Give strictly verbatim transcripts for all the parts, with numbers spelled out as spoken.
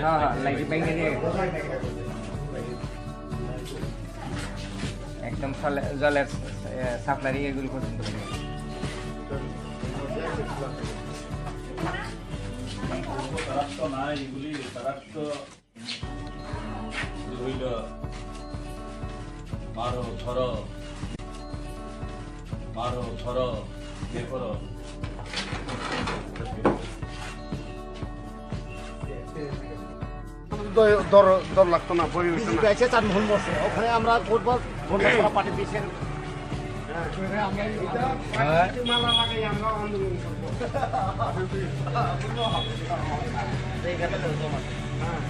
হ্যাঁ, হ্যাঁ, লাগি পাইনি রে। একদম সালে-, জলের, এ, সাপ্লাইর এগুলো পর্যন্ত। তারা তো নাই, এগুলি, তারা তো হইল মারো, ধরো, মারো, ধরো, ইয়ে করো। দর, দর, দর লাগতো না, বই হইতো না। এসে চার মহল বসে, ওখানে আমরা করবো, বলবো সারা পার্টি পিছের। হ্যাঁ। আমরা এটা হ্যাঁ। মালা লাগাই আমরা আন্দোলন করবো। হ্যাঁ।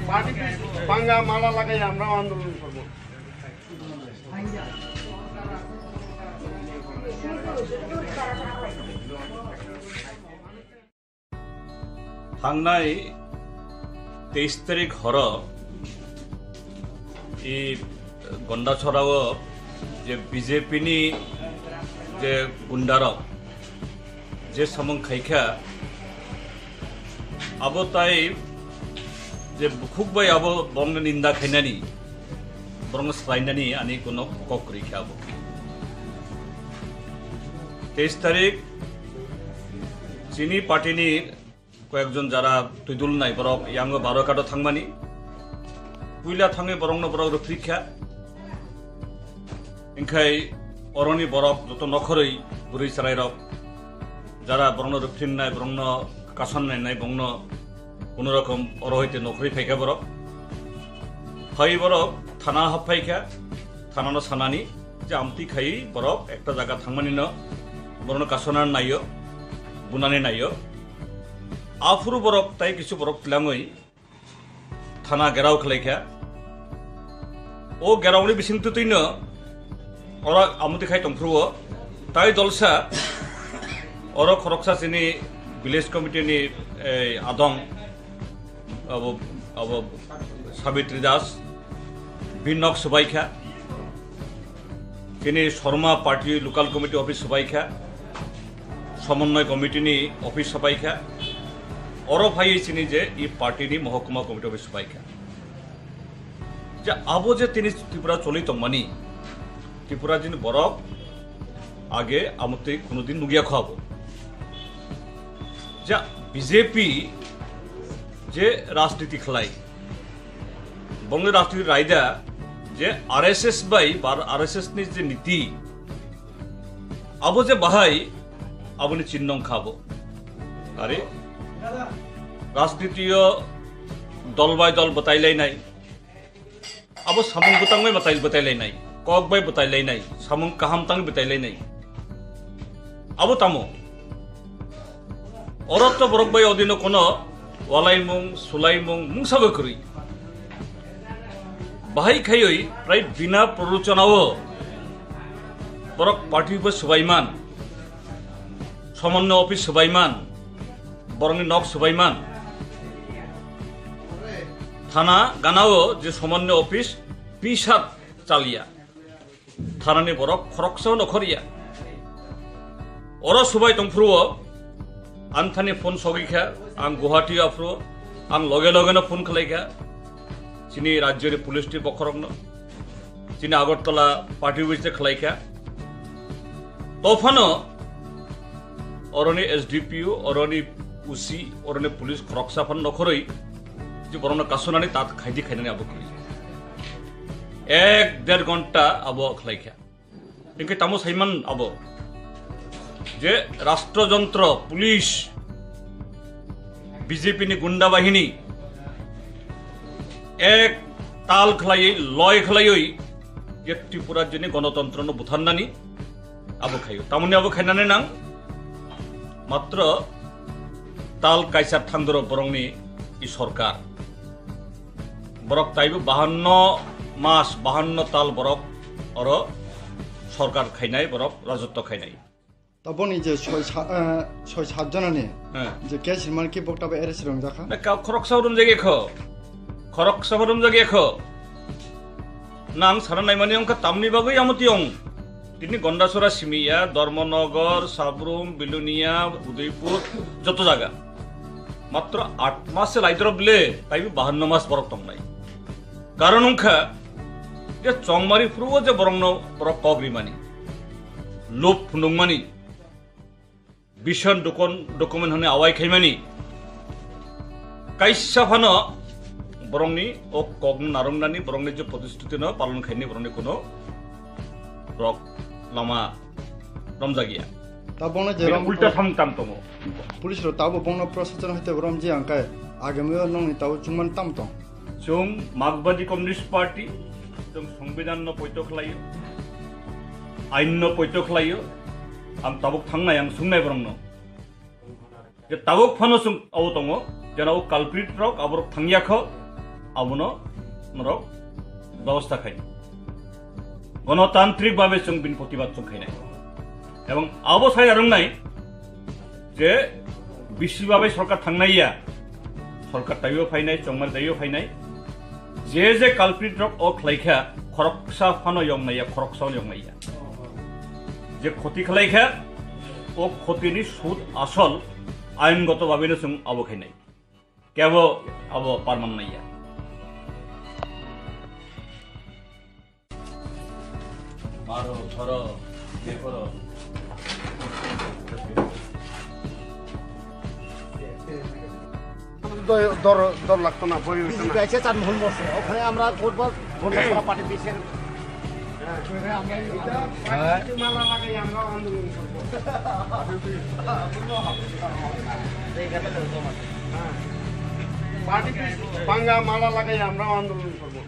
পার্টি পিস ভাঙ্গা মালা লাগাই আমরা আন্দোলন করবো। Thangnai teis tarik horo i Gondachorao je B J P ni je gundarok je samung khaikha, abo tai je bukhuk bai abo bongni ninda khainani, borokno swlainani ani kono kok kwrwi khe abo. Teis tarik chini party ni koyekjon jara twidul nai borok yango baro kato thangmani. Puila thangwi borokno borok rwphrik kha. Engkhai oroni borok joto nokhorwi bwrwi chwrairok jara borokno rwphrinnai, borokno kasonnai nai, borokno kono rokom oro hoite nokhorwi phaikha borok. Phai borok thana happhai kha, thanano sanani je amtwi khai borok ekta jaga thangmani no borokno kasona naio, bunani naio. Aphuru borok tai kisu borok tilangwi thana gerao khlai kha. O geraoni bising twtwino oro amtwi khai tongphuru o. Tai dolsa oro khoroksa chini village committee ni, ei, adong abo, abo Sabitri Das, bini nok swbai kha. Chini Sharma party local committee office swbai kha. Somonnoy committee ni office swbai kha. Oro phaiwi chini je i party ni mohokuma committee office swbai kha. Je abo je tini Tripura choli tongmani, Tripura jini borok age amotwi kunudin nugya kho abo. Ja B J P je rajniti khlai, bongni rajniti raida je R S S bai ba R S S ni je niti, abo je bahai aboni chinnong kha abo. Are rajnitio dol bai dol bwtailainai, abo samung bwtang bai bwtai, bwtailainai, kok bai bwtailainai, samung kaham tang bwtailainai. Abo tamo? Oro to borok bai odino kono walaimung, sulaimung, mungsa bai kwrwi. Bahai khaiwi prai bina prorochanao borok party bo swbaiman, somonno office swbaiman, borokni nok swbaiman. Thana ganao je somonno office pisat chaliya. Thanani borok khoroksa no khoriya. Oro subai tongphuru o, ang thani phone sogwi kha, ang Guwahati aphuru, ang loge loge no phone khlai kha. Chini rajyoni police ni bokhorokno, chini Agartala party office khlai kha. Tophano oroni S D P O, oroni U C, oroni police khoroksa phano nokhorwi, je borokno kasonani tat khaidi khainani abo khwlai. Ek der ghonta abo khlai kha. Hinkhe tamo saiman abo je rashtrojontro, police, B J P ni gunda bahini ek tal khlaiwi, loi khlaiwi je Tripura jini gonotontro no butharnani abo khaio. Tamoni abo khainani nang matro tal kaisa thangdoro borokni i sorkar. Borok taibo bahanno mas, bahanno tal borok oro sorkar khainai, borok rajotwo khainai. Taboni je soi sa-, eh, soi sat jonani Heh. je case rimani ki bokta ba arrest rwngjak kha? Na ka khoroksa rwngjak kho. Khoroksa pho romjak ya kho. Nang sana naimani wngkha tamni bagwi amo tiyong. Tini Gondasora simi ya, Dharmanagar, Sabrum, Bilonia, Udaipur, joto jaga. Matro aat mas se lai drop le, taibo bahanno mas borok tongnai. Karon wngkha je chongmari phuru o je borokno borok kok rimani, lub phunukmani, vision dokon-, document hwnwi awai khaimani, kaisa phano borokni o kokno narwknani, borokni je protistutino palon khaini borokni kuno borok lama romjakya. Tabokno je bini rom-, ulta tham tam tongo. Police rok tabo bongno prosason hai tebo romjia hwnkhe agami o nongni tabo chwngmani tam tong. Chwng Marxbadi Communist Party, chwng Songbidan no poito khlaio, ain no poito khlaio, ang tabuk thangnai, ang sungnai borokno. Je tabuk phano chwng abo tongo, jeno o culprit rok aborok thangya kho, abono norok bebosta khai. Gonotantrik babe chwng bini protibad chwng khainai. Ebong abo sai arwngnai je bisi babe sorkar thangnai ya, sorkar taiyo phainai, chongmar taiyo phainai. Je je culprit rok o khlaikha, khoroksa phano yong naiya, khoroksa yong naiya. Je khoti khlaikha, o khotini sud asol aingoto babeno chwng abo khainai. Kebo abo parman naiya. Maro, khoro, je khoro. দর দর লাগতো না, বই হইতো না। ব্যাচে চার মহল বসে, ওখানে আমরা করবো, বলবো, সারা পার্টি পিছিয়ে। হ্যাঁ। মালা লাগাই আমরা আন্দোলন করবো। হ্যাঁ। পার্টি পিস-, ভাঙ্গা মালা লাগাই আমরা আন্দোলন করবো।